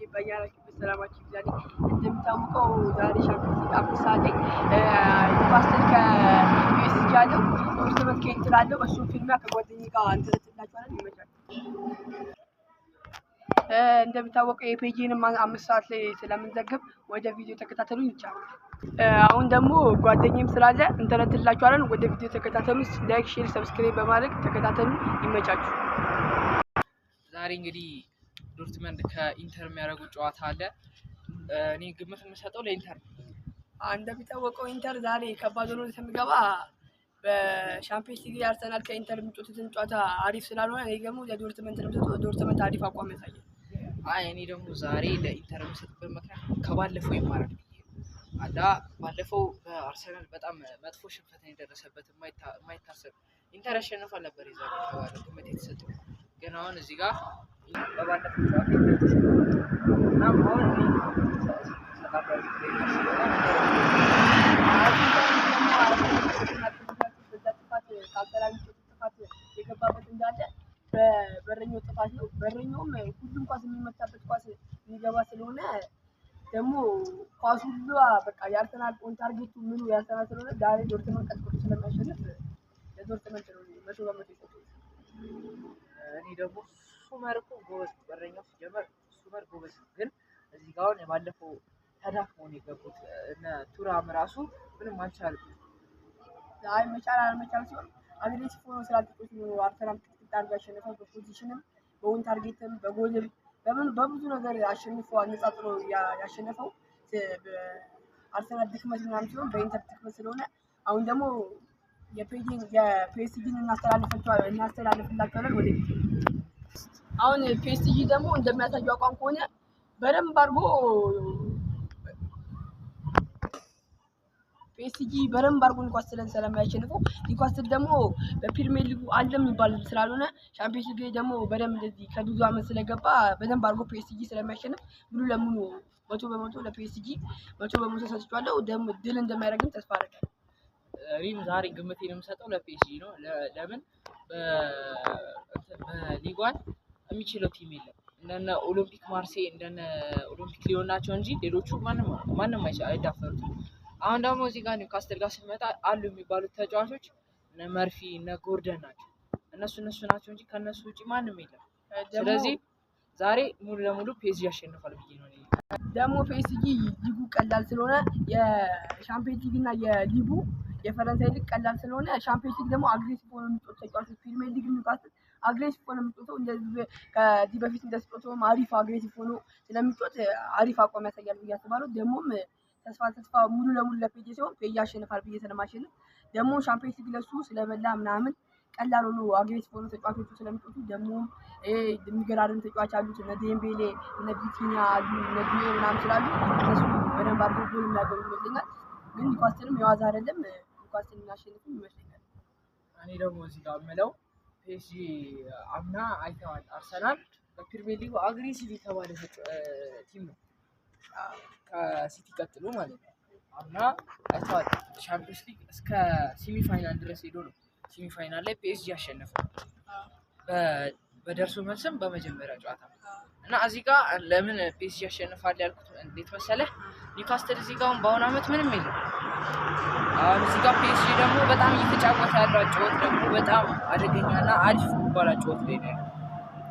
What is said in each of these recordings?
በያላችሁበት ሰላማችሁ ይብዛልኝ። እንደሚታወቀው ዛሬ ሻምፒዮንስ ሊግ 5 ሰዓት ላይ ኒውካስትል ከፒኤስጂ አለው፣ ዶርትመንድ ከኢንተር አለው። እሱን ፊልሚያ ከጓደኛዬ ጋር እንተነትላችኋለን። ይመቻል። እንደሚታወቀው የፔጂንም 5 ሰዓት ላይ ስለምንዘግብ ወደ ቪዲዮ ተከታተሉኝ። ይቻላል። አሁን ደግሞ ጓደኛዬም ስላለ እንተነትላችኋለን። ወደ ቪዲዮ ተከታተሉ። Like፣ share፣ subscribe በማድረግ ተከታተሉ። ይመቻችሁ። ዛሬ እንግዲህ ዶርትመንድ ከኢንተር የሚያደርጉት ጨዋታ አለ። እኔ ግምት የምሰጠው ለኢንተር ነው። እንደሚታወቀው ኢንተር ዛሬ ከባድ ሆኖ ስለሚገባ በሻምፒዮንስ ሊግ አርሰናል ከኢንተር የሚጫወቱትን ጨዋታ አሪፍ ስላልሆነ እኔ ደግሞ ለዶርትመንድ ነው የምሰጠው። ዶርትመንድ አሪፍ አቋም ያሳያል። አይ፣ እኔ ደግሞ ዛሬ ለኢንተር የምሰጥበት ምክንያት ከባለፈው ይማራል ብዬ ነው። አላ ባለፈው በአርሰናል በጣም መጥፎ ሽንፈት ነው የደረሰበት፣ የማይታሰብ። ኢንተር ያሸንፋል ነበር የዛሬ የተባለው ግምት የተሰጠው። ግን አሁን እዚህ ጋር በባለፈው ጨዋታ ኢንተር ተሸንፏል። እናም አሁን እኔ እሰጣለሁ ለኢንተር ስለሆነ። በዛ ጥፋት ከአርሰናል የሚጫወቱት ጥፋት የገባበት እንዳለ በበረኛው ጥፋት ነው። በረኛውም ሁሉም ኳስ የሚመታበት ኳስ የሚገባ ስለሆነ ደግሞ ኳሱ ሁሉ በቃ የአርሰናል on target ኡ ምኑ የአርሰናል ስለሆነ ዛሬ ዶርትመንድ ቀጥቅጦ ስለሚያሸንፍ ለዶርትመንድ ነው 100% የሰጠሁት። እኔ ደግሞ ሱመር እኮ ጎበዝ ነው። በረኛው ሲጀመር ሱመር ጎበዝ ነው። ግን እዚህ ጋር አሁን የባለፈው ተዳክመው ነው የገቡት። እነ ቱራም ራሱ ምንም አልቻሉም። አይ፣ መቻል አለመቻል ሲሆን aggressive ሆኖ ስላልተጫወቱ ነው አርሰናል ቅጥቅጥ አድርጎ ያሸነፈው። በፖዚሽንም በኦን ታርጌትም በጎልም በምን በብዙ ነገር አሸንፎ አነጻጽሮ ያሸነፈው በአርሰናል ድክመት ምናምን ሲሆን በኢንተር ድክመት ስለሆነ አሁን ደግሞ የፒኤስጂን እናስተላልፍላቸዋለን። ወደ አሁን ፒኤስጂ ደግሞ እንደሚያሳየው አቋም ከሆነ በደንብ አድርጎ ፒኤስጂ በደንብ አድርጎ ኒውካስትልን ስለሚያሸንፈው፣ ኒውካስትል ደግሞ በፕሪሚየር ሊጉ አለ የሚባል ስላልሆነ ሻምፒዮንስ ሊግ ላይ ደግሞ በደንብ እንደዚህ ከብዙ ዓመት ስለገባ በደንብ አድርጎ ፒኤስጂ ስለሚያሸንፍ ሙሉ ለሙሉ 100% ለፒኤስጂ 100% ሰጥቼዋለሁ። ደግሞ ድል እንደሚያደርግም ተስፋ አደርጋለሁ። እኔም ዛሬ ግምቴን የምሰጠው ለፒኤስጂ ነው። ለምን በሊጓን የሚችለው team የለም። እንደነ ኦሎምፒክ ማርሴይ፣ እንደነ ኦሎምፒክ ሊዮን ናቸው እንጂ ሌሎቹ ማንም ማንም አይዳፈሩትም። አሁን ደግሞ እዚህ ጋር ኒውካስትል ጋር ስንመጣ አሉ የሚባሉት ተጫዋቾች እነ መርፊ፣ እነ ጎርደን ናቸው። እነሱ እነሱ ናቸው እንጂ ከእነሱ ውጭ ማንም የለም። ስለዚህ ዛሬ ሙሉ ለሙሉ ፒኤስጂ ያሸንፋል ብዬ ነው እኔ። ደግሞ ፒኤስጂ ሊጉ ቀላል ስለሆነ፣ የሻምፒዮንስ ሊግ እና የሊጉ የፈረንሳይ ሊግ ቀላል ስለሆነ፣ ሻምፒዮንስ ሊግ ደግሞ aggressive ሆኖ የሚጫወቱ ተጫዋቾች፣ ፕሪሚየር ሊግ ኒውካስትል aggressive ሆኖ የሚጫወተው እንደዚህ ከዚህ በፊት እንደተጫወተውም አሪፍ aggressive ሆኖ ስለሚጫወት አሪፍ አቋም ያሳያል ብዬ አስባለሁ። ደግሞም ተስፋ ተስፋ ሙሉ ለሙሉ ለፒኤስጂ ሲሆን ፒኤስጂ ያሸንፋል ብዬ ስለማሸንፍ ደግሞ ሻምፒዮንስ ሊግ ለሱ ስለበላ ምናምን ቀላል ሆኖ aggressive ሆኖ ተጫዋቾቹ ስለሚጫወቱ ደግሞ የሚገራርም ተጫዋች አሉት፣ እነ ዴምቤሌ፣ እነ ቪቲኛ አሉ፣ እነ ዱዌ ምናምን ስላሉ እነሱ በደንብ አድርገው ጎል የሚያገቡ ይመስለኛል። ግን ኒውካስትልም የዋዛ አይደለም። ኒውካስትል የሚያሸንፍም ይመስለኛል። እኔ ደግሞ እዚህ ጋር የምለው ፒኤስጂ አምና አይተዋል። አርሰናል በፕሪሚየር ሊጉ aggressive የተባለ team ነው ከሲቲ ቀጥሎ ማለት ነው። አምና አይተዋል። ሻምፒዮንስ ሊግ እስከ semi final ድረስ ሄዶ ነው semi final ላይ ፒኤስጂ ያሸነፈው በደርሶ መልስም በመጀመሪያ ጨዋታ። እና እዚህ ጋር ለምን ፒኤስጂ ያሸንፋል ያልኩት እንዴት መሰለህ? ኒውካስትል እዚህ ጋር አሁን በአሁኑ ዓመት ምንም የለም። አሁን እዚህ ጋር ፒኤስጂ ደግሞ በጣም እየተጫወተ ያለው አጨዋወት ደግሞ በጣም አደገኛ እና አሪፍ የሚባል አጨዋወት ላይ ነው ያለው።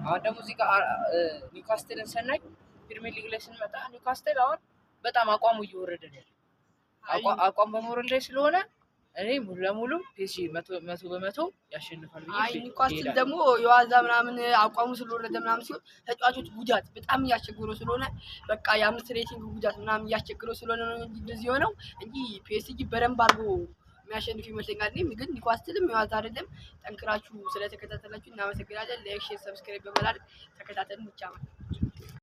አሁን ደግሞ እዚህ ጋር ኒውካስትልን ስናይ ፕሪሚየር ሊግ ላይ ስንመጣ ኒውካስትል አሁን በጣም አቋሙ እየወረደ ነው ያለው። አቋም በመውረድ ላይ ስለሆነ እኔ ሙሉ ለሙሉ ፒኤስጂ 100% ያሸንፋል ብዬ አይ፣ ኒውካስትል እሄዳለሁ። ደግሞ የዋዛ ምናምን አቋሙ ስለወረደ ምናምን ሲሆን ተጫዋቾች ጉዳት በጣም እያስቸገረው ስለሆነ በቃ የ5 rating ጉዳት ምናምን እያስቸገረው ስለሆነ ነው እንጂ እንደዚህ የሆነው እንጂ ፒኤስጂ በደንብ አድርጎ የሚያሸንፍ ይመስለኛል። እኔም ግን ኒውካስትልም የዋዛ አይደለም። ጠንክራችሁ ስለተከታተላችሁ እናመሰግናለን። Like፣ share፣ subscribe በማድረግ ተከታተሉን። ብቻ ነው።